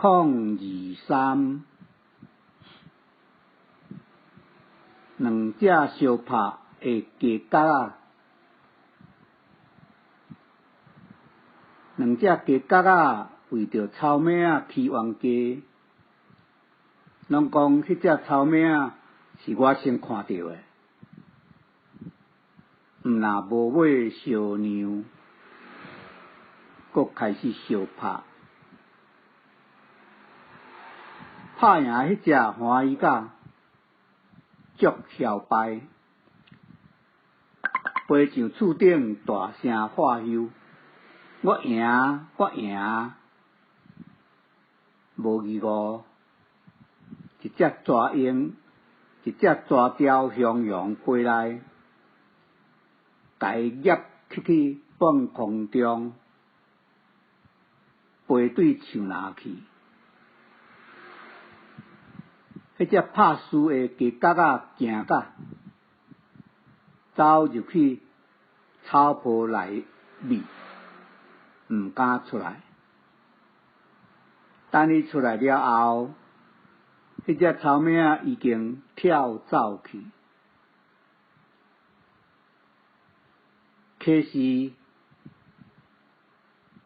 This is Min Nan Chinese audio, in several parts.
023，兩隻相拍的雞角仔，兩隻雞角仔為著草尾仔起冤家，攏講彼隻草尾仔是我先看著的，毋若無尾相讓，閣開始相拍。拍贏彼隻歡喜甲足囂敗，飛上厝頂大聲喝囂：我贏，我贏！無意外，一隻蛇鷹，一隻蛇雕雄雄飛來，共伊夾起去放空中，飛對樹林去。彼隻拍輸的雞角仔驚甲走入去草坡內面，毋敢出來。等伊出來了後，彼隻草尾仔已經跳走去。可是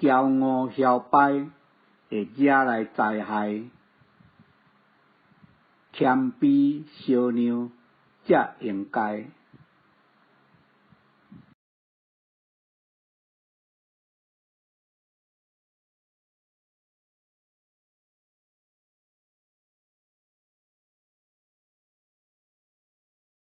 驕傲囂敗會惹來災害。謙卑相讓才應該。